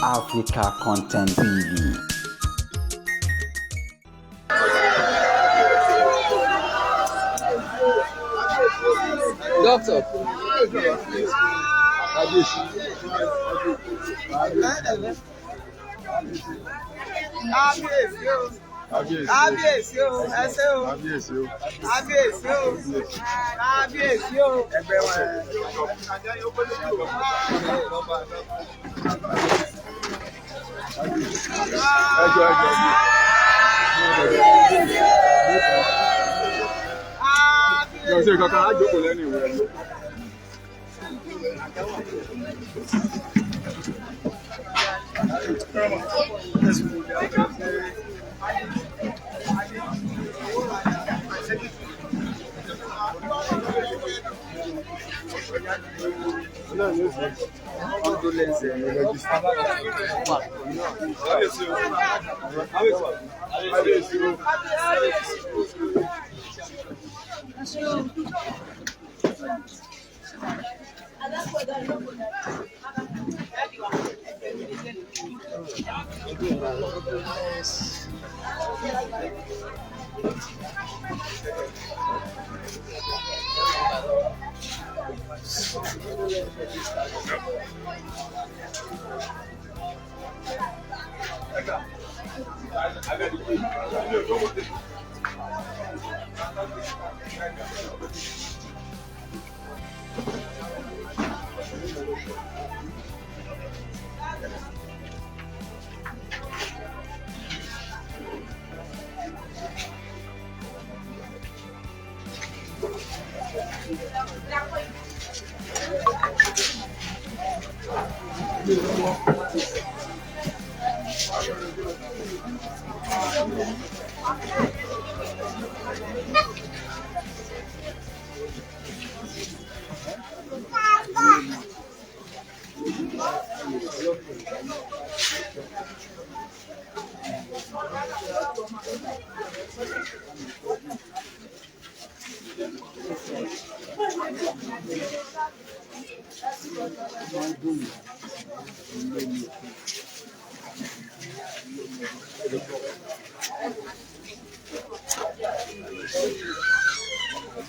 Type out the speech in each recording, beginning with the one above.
Africa Content TV. Doctor. Kábíyèsí o, kábíyèsí o, ẹ ṣé o, Kábíyèsí o. Kábíyèsí o, kábíyèsí o. Ẹgbẹ́ wa. Ẹjọ́ ẹjọ́. Yóò ṣe kankan á jókòó lẹ́nu ìwé ẹni. Kábíyèsí o. Kábíyèsí o.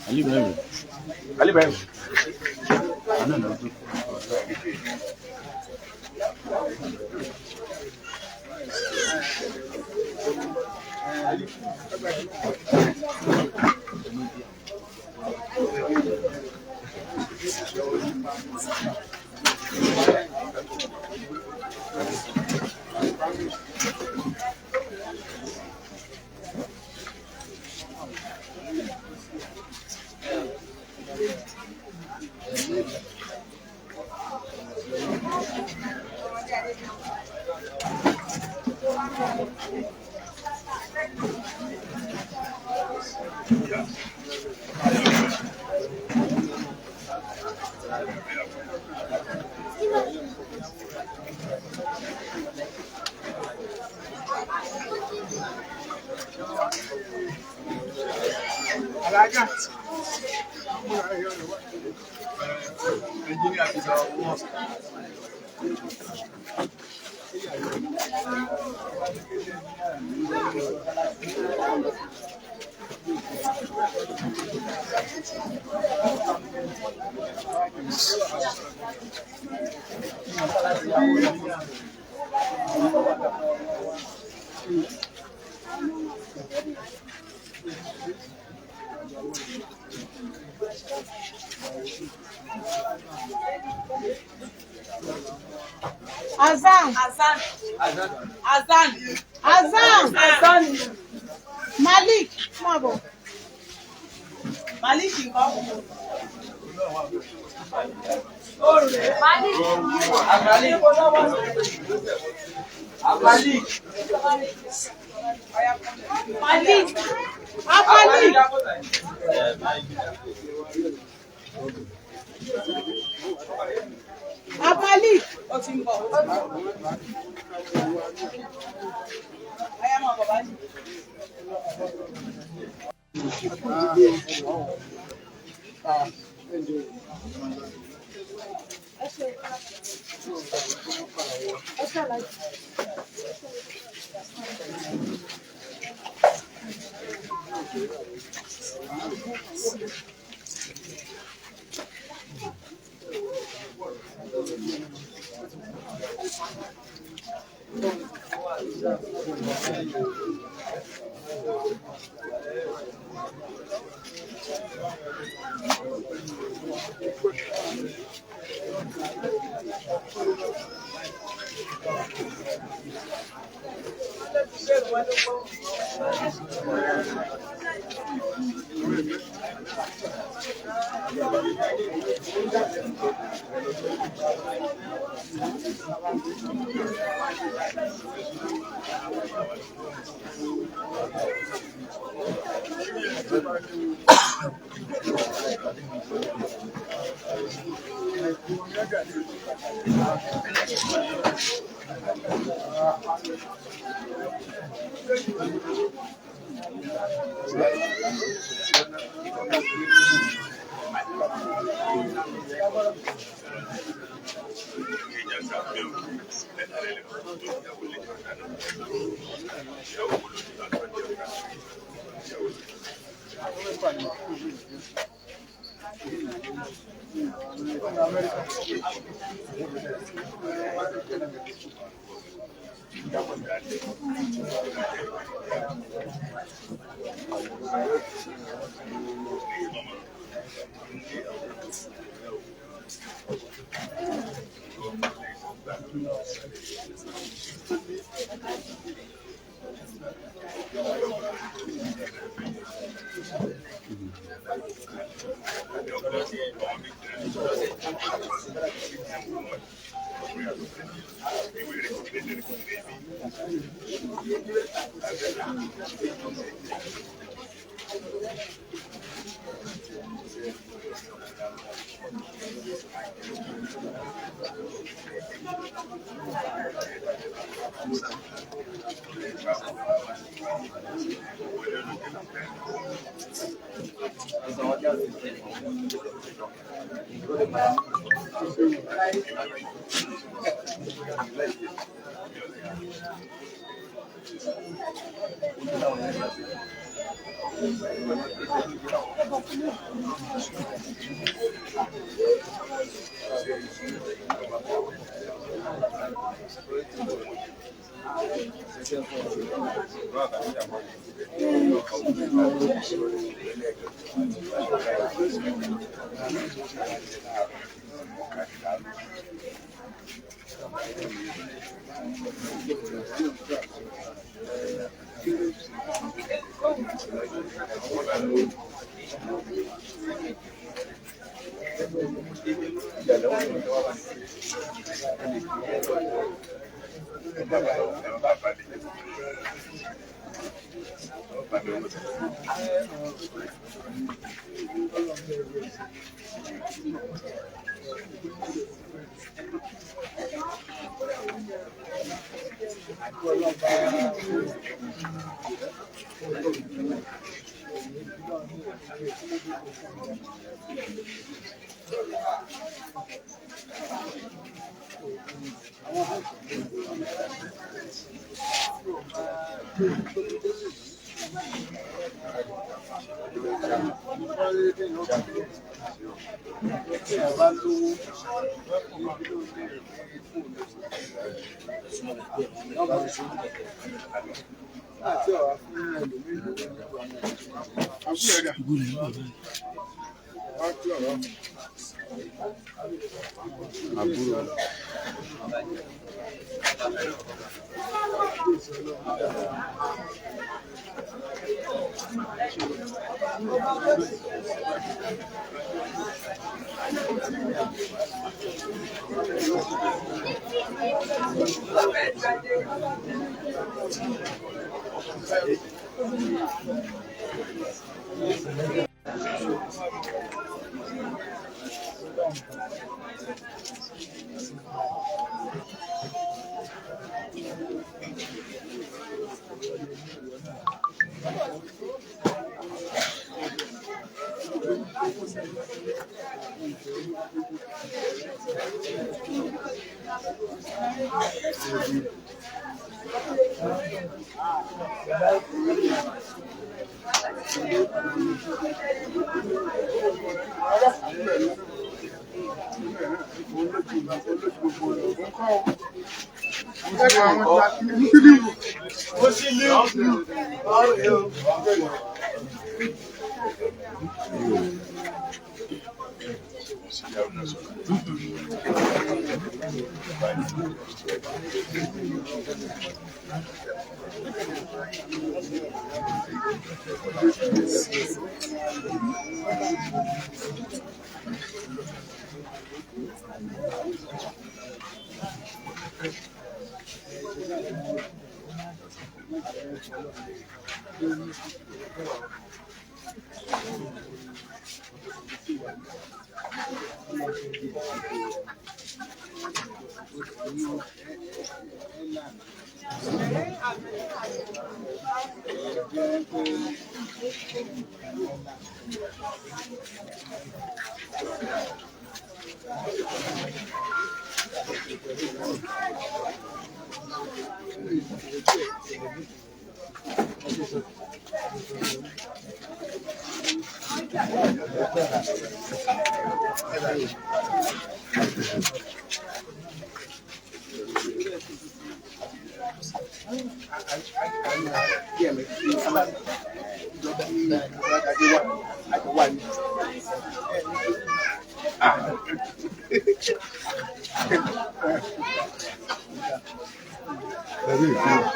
Ali Ibrahim. Ali Ibrahim. I don't know. Alájà. Ẹnjíníà ti sọ wọ́n. Azan. Azan. Azan. Azan. Azan. Malik. Máa bọ̀. Malik ńkọ́? Malik. Malik. Malik. Afalik. Afalik. Ó ti ń bọ̀. Ọya máa bọ̀ báyìí. Àbúrò.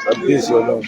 Kábíyèsí Ọlọ́run.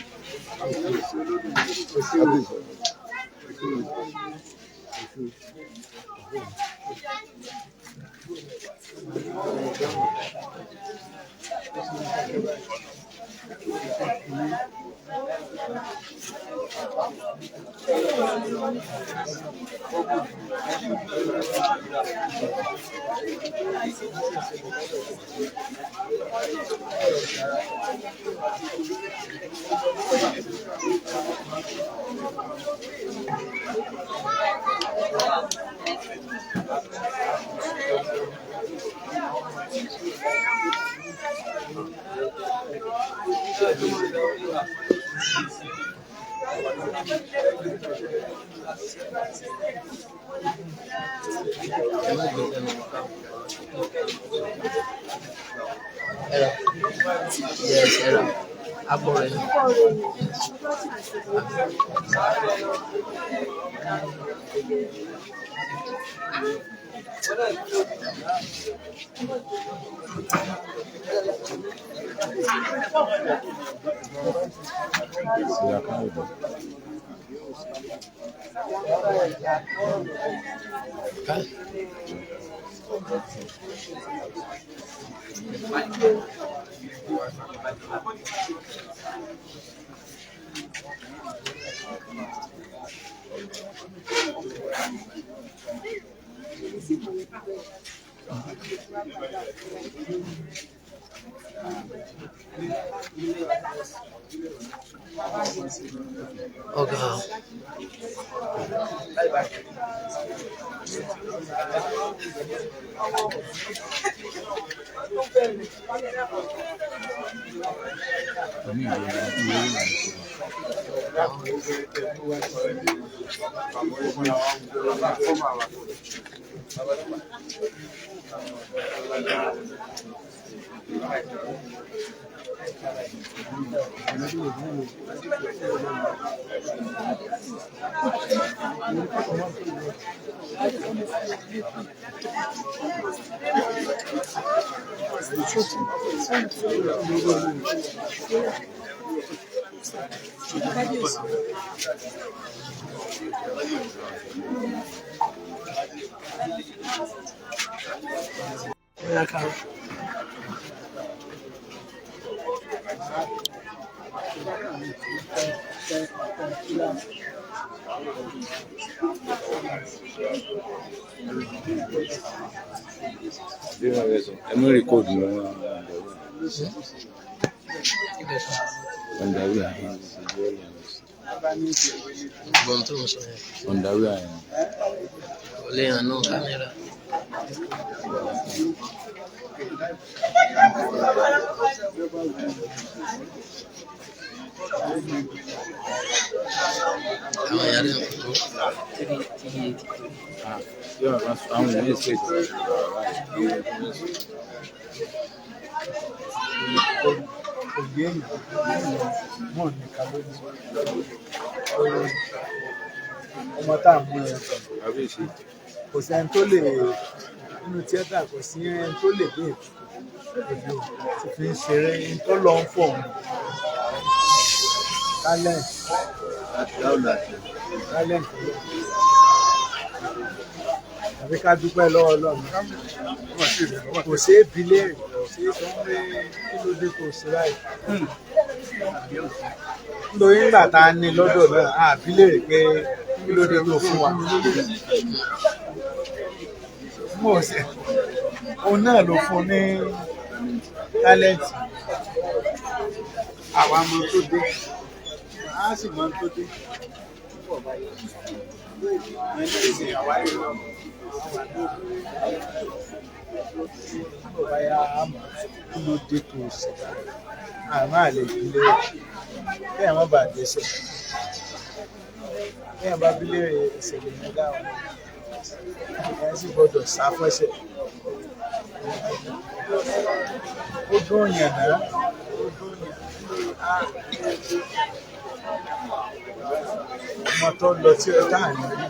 Yes, ẹ̀rọ abọ́ rẹ̀ ni. Ọ̀gá o. Bóyá ká Ẹ mú rìkọ́ọ̀dù wọn. ibẹ̀ sọ. Ọ̀ndàwí Gbọ́n tó ń sọ yẹn. Ọ̀ndàwí àyàn. Kò lè hàn nù kámẹ́rà. bá wù ú. Àwọn èèyàn rẹ̀ ń kó 3 3 83. Àwọn èèyàn ṣe Kò yé èèyàn mọ̀ nìkan ló ní ọmọ tá à ń mú ẹ. Kábíyèsí. Kò sẹ́ni tó lè nínú tíátà, kò sí ẹni tó lè dé ètò tí fi ń ṣeré ẹni tó lọ ń fọ̀ ọ́n. Talent, talent ló àbí ká dúpẹ́ lọ́wọ́ Ọlọ́run. Kò ṣeé bi léèrè, kò ṣeé sọ pé kí ló dé kò sí báyìí, nítorí nígbà tá a ní lọ́dọ̀ náà, a bi léèrè pé kí ló dé tó fún wa. Mo ṣe òun náà ló fún ní tálẹ́ǹtì. Àwa mọ tó dé, a sì mọ tó dé. Àwa yìí lọ, àwa tó bọ̀ báyà, a mọ̀ kí ló dé tó ṣe. Àmọ́ àlè ìdílé bẹ́ẹ̀ má bàa dẹ́sẹ̀ bẹ́ẹ̀ bá bí léèrè ìṣẹ̀lẹ̀ yẹn dáhùn, ẹ̀ sì gbọ́dọ̀ sá fẹ́sẹ̀. Ó dún yàn náà, ó dún yàn á. Ọmọ tó ń lọ tí ó tá à ní rí.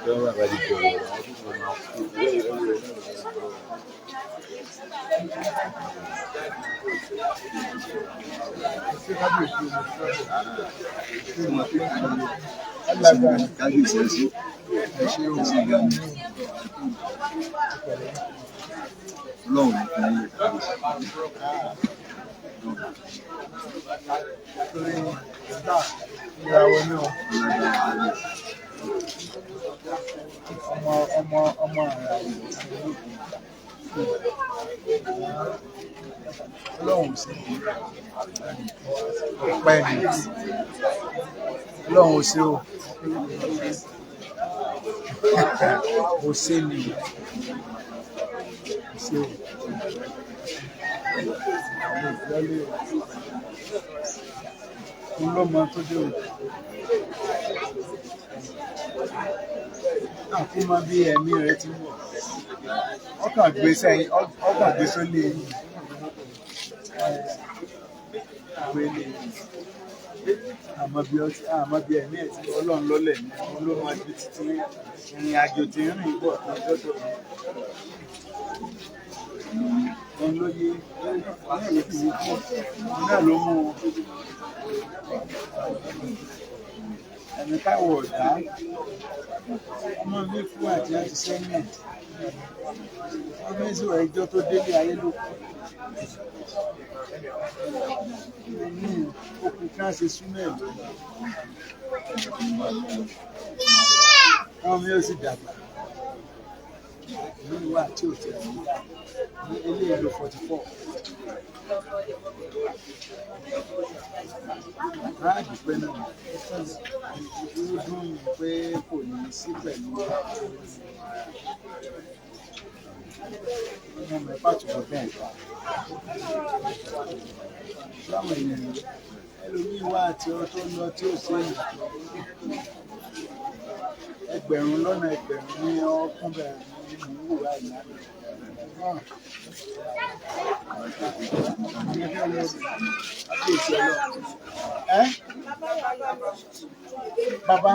Bí wọ́n bá ti bẹ̀rẹ̀, àwọn tó máa kú. Kábíyèsí, ẹ ṣé, ẹ ṣé o, ṣe gan ni. Ọlọ́run ní fún yín, kábíyèsí. Torí ìràwọ̀ ni o. Ọmọ ọmọ ọmọ àrà Ọlọ́run sí ọpẹ́ ni. Ọlọ́run ò ṣe o, ò ṣe ni, ò ṣe o. Àwọn ìfilọ́lẹ̀ òun ló mọ tó dé o. Àkó mọ bí ẹ̀mí rẹ ti ń wọ̀, ọkàn gbé sẹ́yìn, ọkàn gbé sólé yìí, gbé lé àmọ́ bí ọtí, àmọ́ bí ẹ̀mí ẹ̀ tí Ọlọ́run lọ́lẹ̀ ní òun ló mọ ibi títí ìrìn àjò tí ń rìn bọ̀ tó dọ́dọ̀ rẹ̀. Òun ló yé, òun náà ló fi mú kú, òun náà ló mú un ẹ̀mí táwọ̀ ọ̀dá. Ọmọ mi kú àti àti sẹ́yìn ọmọ ẹ̀sìn ẹjọ́ tó délé ayé ló kú ní okùn kí wọ́n ṣe súnmọ́ ẹ̀ lónìí. Káwọn mi ò sì dàgbà ìlú wa tí ò tẹ̀ ní ní eléyìí ló 44. Ráàdì pẹ́ náà ó dùn mí pé kò ní sí pẹ̀lú ọmọ mẹ́fà tó lọ bẹ́ẹ̀ láwọn èèyàn. Ẹlòmíín wà tí ó tó lọ tí ó sẹ́yìn ẹgbẹ̀rún lọ́nà ẹgbẹ̀rún ní ọkùn bẹ̀rẹ̀ ní mò ń wò báyìí lánàá. Ẹ́ bàbá.